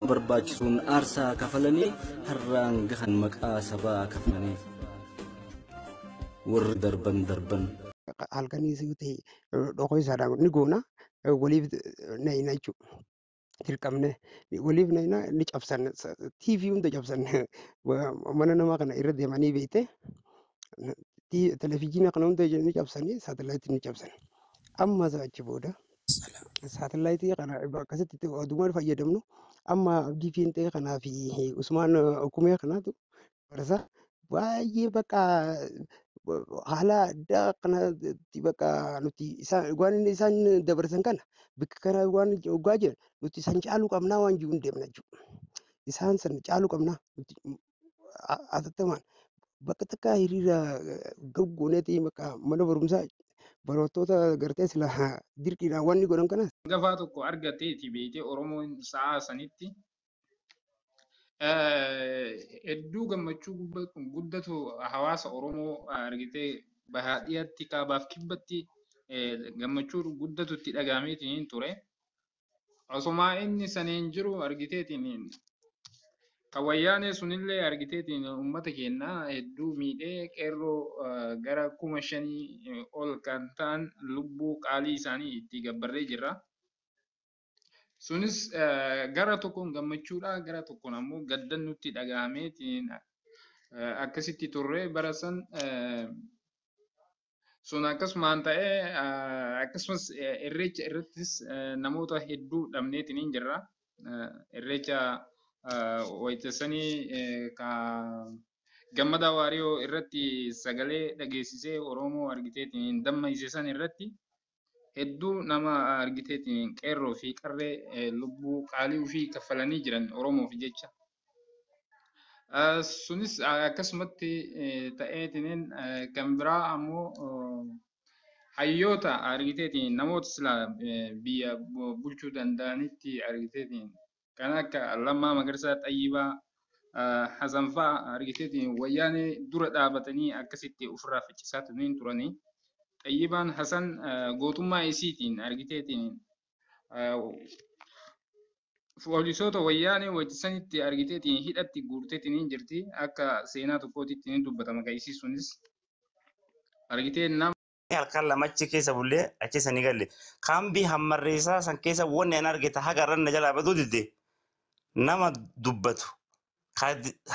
Barbaachisuun aarsaa kafalanii har'aan gahan maqaa sabaa kafalanii warri darban darban. Halkaniis yoo ta'e dhokoo isaadhaan ni goona, waliif na'ina jechuudha. Dirqamne waliif na'ina, ni cabsan, TV hunda cabsan, mana namaa kana irra deemanii beekte, televizyiina kana hunda ni cabsanii, saatalaayitii ni cabsan. Amma achi booda saatalaayitii kana akkasitti odumaan fayyadamnu. Amma Abdii Fiintee kanaa fi Usmaan Okumee kanaatu barsa baay'ee bakka haala addaa kanatti bakka nuti isaan waan isaan dabarsan kana bakka kana waan hoggaa jiran nuti isaan caaluu qabnaa waan jiru hin deemna jechuudha. Isaan san caaluu qabnaa, nuti hatattamaan bakka takka hiriira gaggooneeti bakka mana barumsaa barattoota gartee sila dirqiidhaan wanni godhan kana. Gafaa tokko argateeti beekee Oromoon sa'aa sanitti hedduu gammachuu guddatu hawaasa Oromoo argitee bahaa dhiyaatti, kaabaaf kibbatti gammachuu guddatu itti dhagahameetiin ture. Osumaa inni saniin jiru argiteetiin kan wayyaanee sunillee argiteetiin uummata keenya hedduu miidhee, qeerroo gara 5,000 ol kan ta'an lubbuu qaalii isaanii itti gabbarree jirra. Sunis gara tokkoon gammachuudha, gara tokkoon ammoo gaddan nutti dhagahameetiin akkasitti turre bara san. Sun akkasumaan ta'ee, akkasumas irreecha irrattis namoota hedduu dhabneetiin hin jirra. Irreecha wayitessanii ka Gammada Waariyoo irratti sagalee dhageessisee Oromoo argiteetiin dammayise san irratti hedduu nama argiteetiin qeerroo fi qarree lubbuu qaalii ofii kaffalanii jiran Oromoof jecha. Sunis akkasumatti ta'eetiin, kan biraa ammoo hayyoota argiteetiin namoota sila biyya bulchuu danda'anitti argiteetiin kan akka Lammaa Magarsaa, Xayyibaa Hasan fa'aa argiteetiin wayyaanee dura dhaabatanii akkasitti ofirraa faccisaa turanii. Xayyibaan Hasan gootummaa isiitiin argiteetiin poolisoota wayyaanee wajjisanitti argiteetiin hidhatti guurteetiin hin jirti. Akka seenaa tokkootitti ni dubbatama kan isii sunis. Argitee nama. Halkan 2 achi keessa bullee achi sanii galle. Kaambii hammarreessaa san keessa wanni an argite haga irra na jalaa baduu didde, nama dubbatu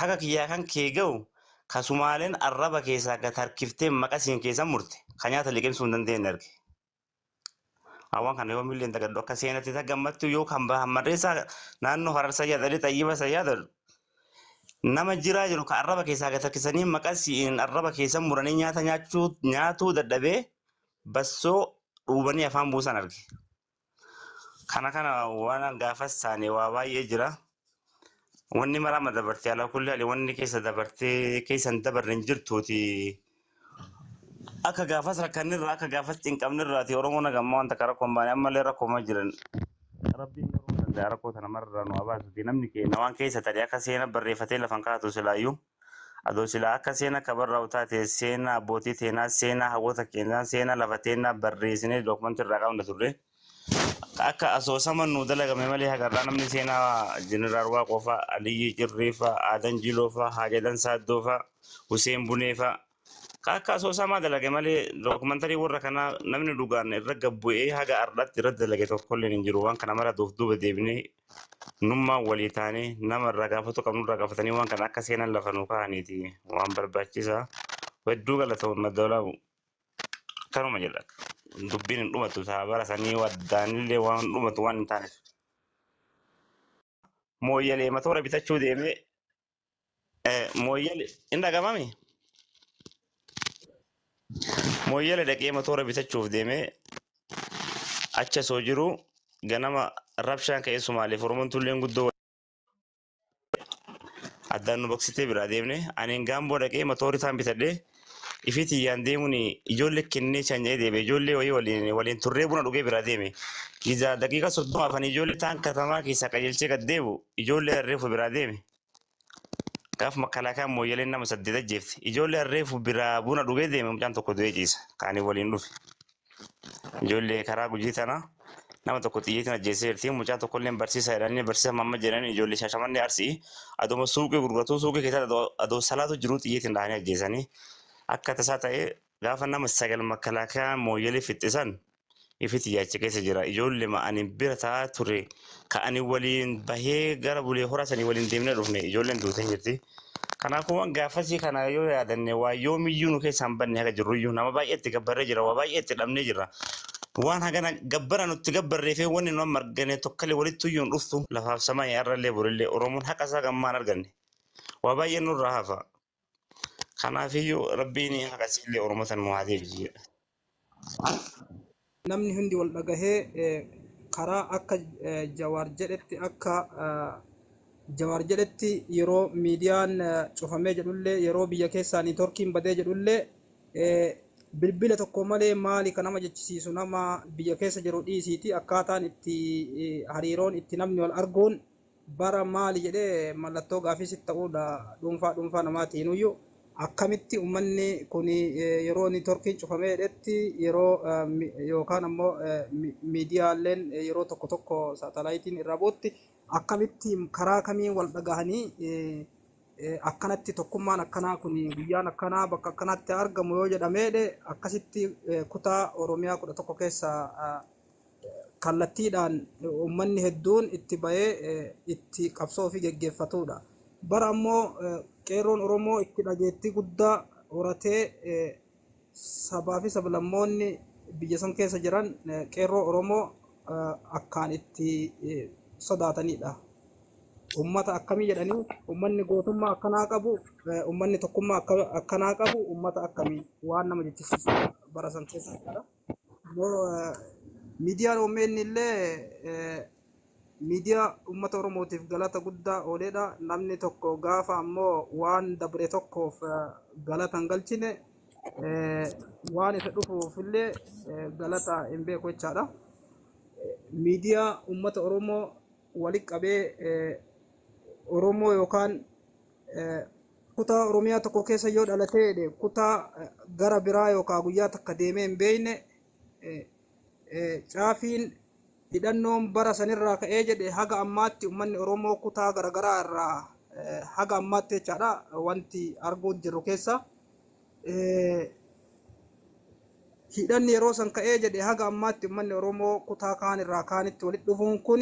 haga kiyyaa kan kee ga'u ka Sumaaleen arraba keessaa gad harkiftee maqasiin keessa murte ka nyaata liqimsuu hin dandeenye arge. Hawaan kana yoo milleen dagadhu akka seenatti gammattu yoo kan hammarreessaa naannoo Hararsa yaadadhe, Xayyiba san yaadadhu. Nama jiraa jiru ka arraba keessaa gad harkisanii maqasiin arraba keessa muranii nyaata nyaachuu nyaatuu dadhabee bassoo dhuubanii afaan buusan arge. Kana waan gaafas taane waa baay'ee jira. Wanni maraama dabartee alaa kulli hali wanni keessa dabartee keessa hin dabarre hin jirtuuti. Akka gaafas rakkannirraa, akka gaafas cinqabnirraati, Oromoon hagammaa wanta akka rakkoo hin baane ammallee rakkooma jiran. Rabbiin yeroo danda'a rakkoo sana mararraa nu haa baasuuti, namni keenya waan keessa ta'e akka seena barreeffatee lafan kaa'atu silaayyuu. Adoo silaa akka seena kabarraa'u taate, seenaa abbootii teenaa, seenaa hawwata keenyaa, seenaa lafa teenaa barreessinee dookumentii irraa qabna turre. Akka asoosama nu dalagame malee hagarraa namni seenaa Jeneraal Waaqoo fa'a, Aliyyii Cirrii fa'a, Aadan Jiloo fa'a, Haajadan Saaddoo fa'a, Huseen Bunee fa'a. Akka asoosamaa dalage malee dookumentarii warra kanaa namni dhugaan irra gabbu'ee haga har'aatti irra dalage tokkollee hin jiru. Waan kana mara duuf duuba deebinee nummaan walii taanee nama irraa gaafatu qabnu irraa gaafatanii waan kana akka seenan lafa nu kaa'aniiti waan barbaachisaa. Hedduu galatoon madda. Kanuma jedha. Dubbiin hin dhumatu, ta'a bara sanii waddaanillee waan dhumatu waan hin taaneef. Mooyyalee matoora bitachuu deemee mooyyalee hin dhagamami. Mooyyalee dhaqee matoora bitachuuf deemee achi osoo jiru ganama rabshaan ka'ee Somaaliif Oromoon tulleen guddoo addaan nu boqsitee biraa deemne. Ani gaamboo dhaqee matoorri isaan bitadhee ifii tiyyaan deemuun ijoollee kennee shanyee deeme, ijoollee wayii waliin turree buna dhugee biraa deeme. Giza daqiiqa 30 afan ijoollee taan katamaa keessaa qajeelchee gad deebu ijoollee harreefu biraa deeme. Gaaf makalaakaan mooyyaleen nama 8 ajjeefte. Ijoollee harreefu biraa buna dhugee deeme, mucaan tokko du'ee ciisa. Kaanii waliin dhufe. Ijoollee karaa Gujii tana Nama tokko xiyyeetiin ajjeesee jirti. Mucaa tokkollee barsiisaa jedhanii barsiisaa mamma jedhanii ijoollee Shaashamannee Arsii aduma suuqii gurguratu suuqii keessatti adoo salaatu jiru xiyyeetiin dhahanii ajjeesanii akka tasaa ta'ee gaafa nama 9 makalaakaa mooyyelee fixxisan ifitti yaacha keessa jira. Ijoollee ani bira taa'aa ture ka ani waliin bahee gara bulee hora sanii waliin deemnee dhufne ijoolleen duutee jirti. Kanaafuu waan gaafasii kana yoo yaadanne waa yoomiyyuu nu keessaa hin banne haga jirruyyuu nama baay'ee itti gabbarree jira waa baay'ee itti dhabnee jira. Waan hagana gabbara nutti gabbarree fi wanni nu amma argane tokkollee walitti iyyuu hin dhuftu lafaaf samaa irrallee borillee Oromoon haqa isaa gammaan arganne waa baay'ee nurraa hafa. Kanaafiyyuu rabbiin haqa isiillee Oromoo tan nu haa deebisu. Namni hundi wal dhagahee karaa akka Jawaar jedhetti akka Jawaar jedhetti yeroo miidiyaan cufamee jedhullee yeroo biyya keessaa niitoorkiin badee jedhullee bilbila tokko malee maali kan nama jechisiisu nama biyya keessa jiru dhiisiiti akkaataan itti hariiroon itti namni wal arguun bara maali jedhee mallattoo gaafii ta'uudha dhuunfaa dhuunfaa namaatiinuyyuu akkamitti uummanni kun yeroo niitoorkiin cufamee jedhetti yeroo yookaan ammoo miidiyaaleen yeroo tokko tokko saatalaayitiin irraa bu'utti akkamitti karaa kamiin wal dhagahanii akkanatti tokkummaan akkanaa kun guyyaan akkanaa bakka akkanaatti argamu yoo jedhameedhe akkasitti kutaa Oromiyaa 11 keessa kallattiidhaan uummanni hedduun itti bahee itti qabsoo ofii geggeeffatudha. Bara ammoo qeerroon Oromoo itti dhageettii guddaa horatee sabaa fi sablammoonni biyya san keessa jiran qeerroo Oromoo akkaan itti sodaatanidha. Uummata akkamii jedhanii uummanni gootummaa akkanaa qabu, uummanni tokkummaa akkanaa qabu, uummata akkamii waan nama jechisiisu bara san keessa jechuudha. Miidiyaan OMN illee miidiyaa uummata Oromootiif galata guddaa ooledha. Namni tokko gaafa ammoo waan dabre tokkoof galata hin galchine waan isa dhufuuf illee galata hin beeku jechaadha. Miidiyaa uummata Oromoo walitti qabee Oromoo yookaan kutaa Oromiyaa tokko keessa yoo dhalatee kutaa gara biraa yookaan guyyaa takka deemee hin beekne caafiin hidhannoon bara sanirraa ka'ee jedhe haga ammaatti uummanni Oromoo kutaa garaagaraa irraa haga ammaatti jechaadha wanti arguu jirru keessa. Hidhanni yeroo san ka'ee jedhe haga ammaatti uummanni Oromoo kutaa kaan irraa kaanitti walitti dhufuun kun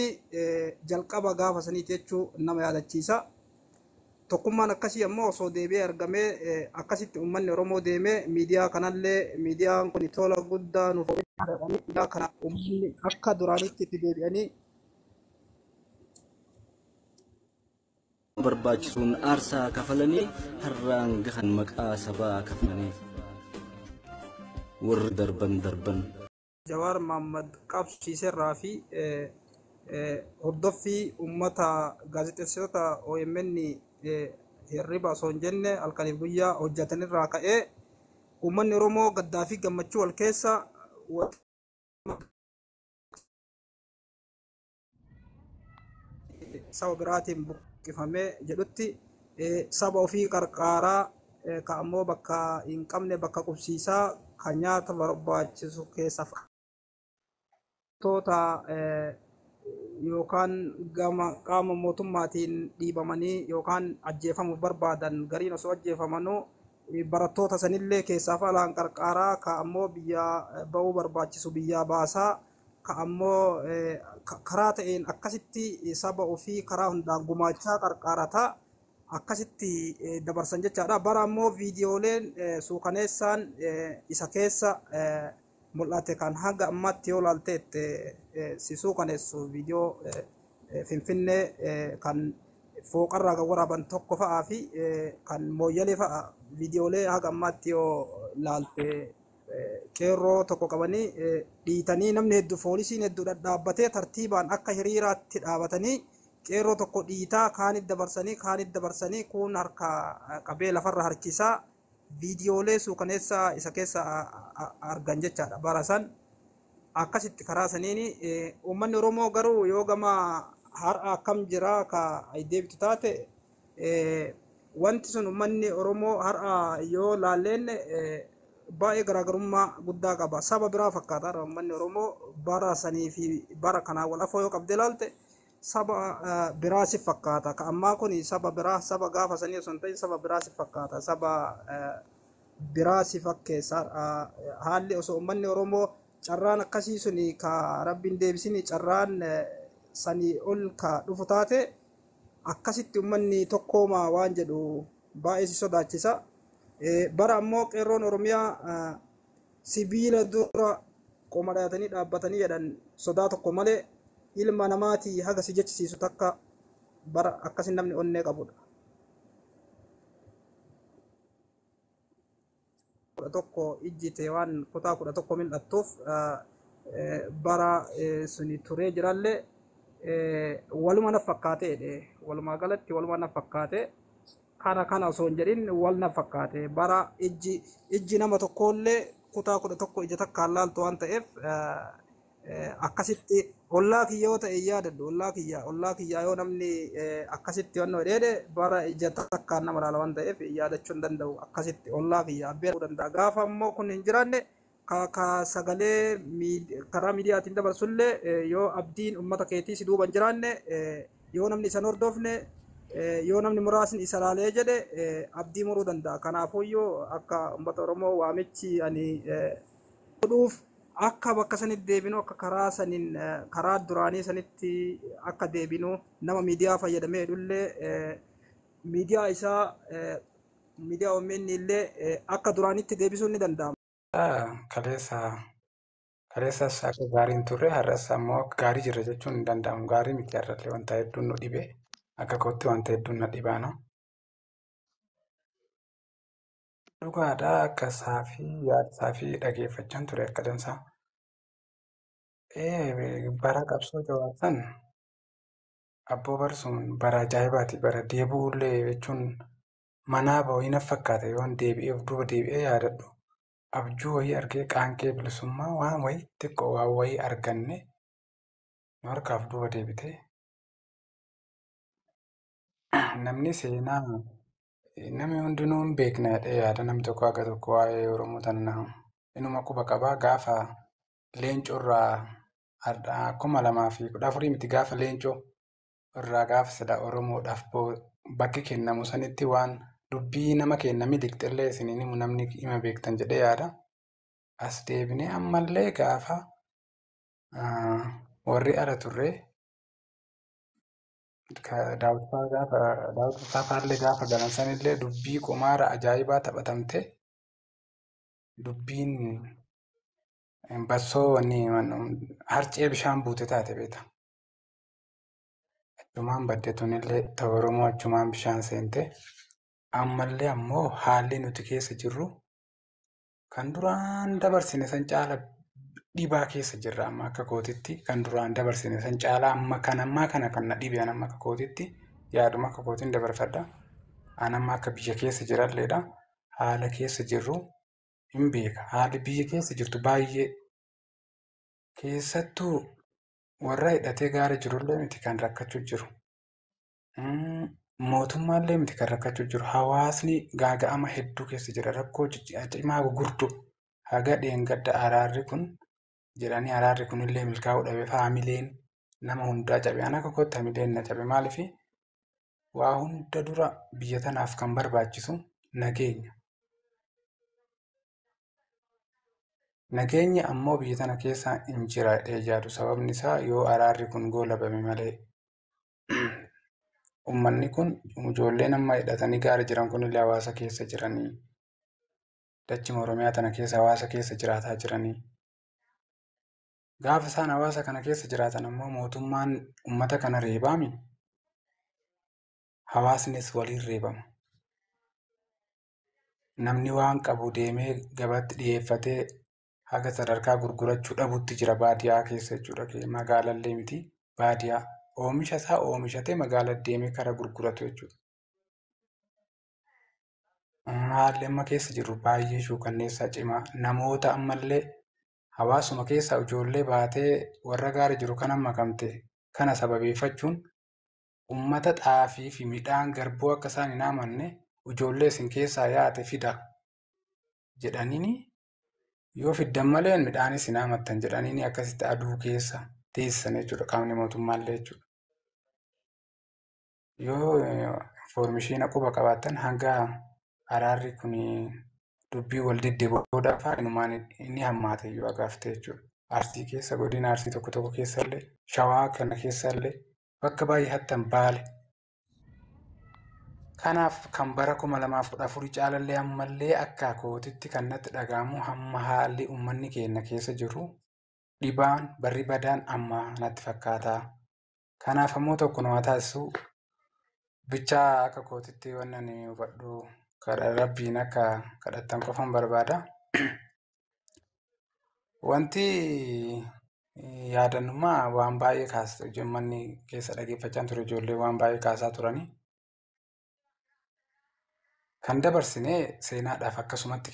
jalqaba gaafa saniiti jechuu nama yaadachiisa. Tokkummaan akkasii ammoo osoo deebi'ee argamee akkasitti uummanni Oromoo deemee miidiyaa kanallee miidiyaan kun tola guddaa nuuf miidiyaa kana uummanni akka duraanitti itti deebi'anii barbaachisuun aarsaa kafalanii har'aan gahan maqaa sabaa kafalanii warri darban darban. Jawaar Mohammad qabsiiserraa fi hordoffii uummata gaazexeessitoota OMN hirriba osoo hin jenne halkaniif guyyaa hojjetanirraa ka'ee uummanni Oromoo gaddaa fi gammachuu wal keessa saba biraatiin buqqifamee jedhutti saba ofii qarqaaraa ka ammoo bakka hin qabne bakka qubsiisaa kan nyaata barbaachisu keessa toota yookaan gama qaama mootummaatiin dhiibamanii yookaan ajjeefamuuf barbaadan gariin osoo ajjeefamanuu barattoota sanillee keessaaf alaan qarqaaraa ka ammoo biyya ba'uu barbaachisu biyyaa baasaa ka ammoo karaa ta'een akkasitti saba ofii karaa hundaan gumaachaa qarqaarataa akkasitti dabarsan jechaadha. Bara ammoo viidiyooleen suukaneessaan isa keessa mul'ate kan haga ammaatti yoo ilaalteette si suukaneessu viidiyoo Finfinnee kan fooqarraa kan waraaban tokko fa'aa fi kan mooyyalee fa'a viidiyoolee haga ammaatti yoo ilaalte qeerroo tokko qabanii dhiitanii namni hedduu poolisiin hedduu dhadhaabbatee tartiibaan akka hiriiraatti dhaabatanii qeerroo tokko dhiitaa kaanit dabarsanii kun harka qabee lafarra harkisaa viidiyoolee suukaneessaa isa keessa argan jechaadha bara san akkasitti karaa saniin uummanni Oromoo garuu yoo gama har'a akkam jira ka deebitu taate wanti sun uummanni Oromoo har'a yoo laalleen baay'ee garaagarummaa guddaa qaba. Saba biraa fakkaata uummanni Oromoo bara sanii fi bara kanaa wal afoo yoo qabdee ilaalte saba biraa si fakkaata. Ka ammaa kun saba biraa saba gaafa sanii osoo hin ta'in saba biraa si fakkaata. Saba biraa si fakkeessa. Haalli osoo uummanni Oromoo carraan akkasii suni ka rabbiin deebisini carraan sanii ol ka dhufu taate akkasitti uummanni tokkooma waan jedhu baay'ee si sodaachisa. Bara ammoo qeerroon Oromiyaa sibiila dura qoma dhaatanii dhaabbatanii jedhan sodaa tokko malee ilma namaatii haga si jechisiisu takka bara akkasi namni onnee qabudha. 11 ijjite waan kutaa 11 mil'attuuf bara suni turee jirallee waluma na fakkaatee walumaa galatti waluma na fakkaate kana kana osoo hin jedhin wal na fakkaate bara ijji nama tokkollee kutaa 11 ija takkaan laaltu waan ta'eef akkasitti ollaa kiyya yoo ta'e yaadadhu ollaa kiyya yoo namni akkasitti waan dheedhe bara ija takkaan nama laala waan ta'eef yaadachuu hin danda'u akkasitti ollaa kiyya abbee danda'a gaafa ammoo kun hin jiraanne ka sagalee karaa miidiyaatiin dabarsullee yoo abdiin uummata keetii si duuba hin jiraanne yoo namni isa hordofne yoo namni muraasni isa laalee jedhe abdii muruu danda'a. Kanaafuyyuu akka uummata Oromoo waamichi ani godhuuf akka bakka sanitti deebinu akka karaa saniin karaa duraanii sanitti akka deebinu nama miidiyaa fayyadamee dhullee miidiyaa isaa miidiyaa OMN illee akka duraanitti deebisuun ni danda'ama. Kaleessas akka gaariin turre har'as ammoo akka gaarii jirra jechuun hin danda'amu. Gaarii miti har'allee wanta hedduun nu dhibe akka kootti wanta hedduun na dhibaana. Dhugaadhaa akka saafii yaada saafii dhageeffachaan ture akka dansaa. Bara qabsoo jawaabsan abboo barsuun bara ajaa'ibaati. Bara deebi'ullee jechuun manaa ba'u hin fakkaata yoon deebi'ee of duuba deebi'ee yaadadhu. Abjuu wayii argee qaanqee bilisummaa waan wayii xiqqoo waan wayii arganne nu harkaaf duuba deebitee namni seenaa namni hundinuu hin beekna jedhee yaada namni tokko haga tokko waa'ee Oromoo tana inuma quba qabaa gaafa leencoo irraa 2014 miti gaafa leencoo irraa gaafa sada Oromoodhaaf bakki kennamu sanitti waan dubbii nama kenname liqxillee isiniin himu namni hima beektan jedhee yaada. As deebinee ammallee gaafa warri ala turre Daawit faallee gaafa galan sanillee dubbii qumaara ajaa'ibaa taphatamte dubbiin bassoo wanni harcee bishaan buute taate beeta. Achumaan badde tunillee ta'u Oromoo achumaan bishaan seente. Ammallee ammoo haalli nuti keessa jirru kan duraan dabarsine san caala dhibaa keessa jirra amma akka kootitti kan duraan dabarsine san caala amma kan ammaa kana kan na dhibe amma akka kootitti yaaduma akka kootiin dabarfadha. An amma akka biyya keessa jiralleedha. Haala keessa jirru hin beeka. Haalli biyya keessa jirtu baay'ee keessattuu warra hidhatee gaara jirullee miti kan rakkachuu jiru. Mootummaallee miti kan rakkachuu jiru. Hawaasni gaaga'ama hedduu keessa jira. Rakkoo cimaa gurguddoo haga dheengadda araarri kun jedhanii araarri kunillee milkaa'uu dhabe haamileen nama hundaa cabe. An akka kootti haamileen na cabe. Maaliif waa hunda dura biyya tanaaf kan barbaachisu nageenya. Nageenyi ammoo biyya tana keessa hin jira jedhee yaadu. Sababni isaa yoo araarri kun goolabame malee. Uummanni kun ijoolleen amma hidhatanii gaara jiran kunillee hawaasa keessa jiranii dachima Oromiyaa tana keessa hawaasa keessa jiraataa jiranii. Gaafa isaan hawaasa kana keessa jiraatan ammoo mootummaan uummata kana reebaami. Hawaasnis waliin reebama. Namni waan qabu deemee gabaatti dhiyeeffatee haga sadarkaa gurgurachuu dhabutti jira baadiyyaa keessa jechuudha. Magaalallee miti baadiyyaa. Oomisha isaa oomishatee magaalaa deemee karaa gurguratu jechuudha. Haalli amma keessa jirru baay'ee shuukanneessaa cimaa. Namoota ammallee hawaasuma keessaa ijoollee baatee warra gaara jiru kana makamte kana sababeeffachuun uummata xaafii fi midhaan garbuu akka isaan hin amanne ijoollee isin keessaa yaate fida jedhaniini Yoo fiddan malee midhaanis hin haammattan jedhanii akkasitti aduu keessa teessisan jechuudha qaamni mootummaallee jechuudha. Yoo infoormeeshinii quba qabaattan hanga araarri kun dubbii wal didde booda fa'aa inumaan inni hammaate iyyuu agaaftee jechuudha. Arsii keessa godina Arsii tokko tokko keessallee Shawaa kana keessallee bakka baay'ee hattan Baale. Kanaaf kan bara 2014 caalallee ammallee akka kootitti kan natti dhaga'amu hamma haalli uummanni keenya keessa jiru dhibaan barri badaan amma natti fakkaata. Kanaaf ammoo tokko nama taasisu bichaa akka kootitti waan ani hubadhu rabbiin akka kadhattan qofan barbaada. Wanti yaadannummaa waan baay'ee kaasa uummanni keessa dhaggeeffachaa ture ijoollee waan baay'ee kaasaa turanii. Kan dabarsine seenaadhaaf akkasumatti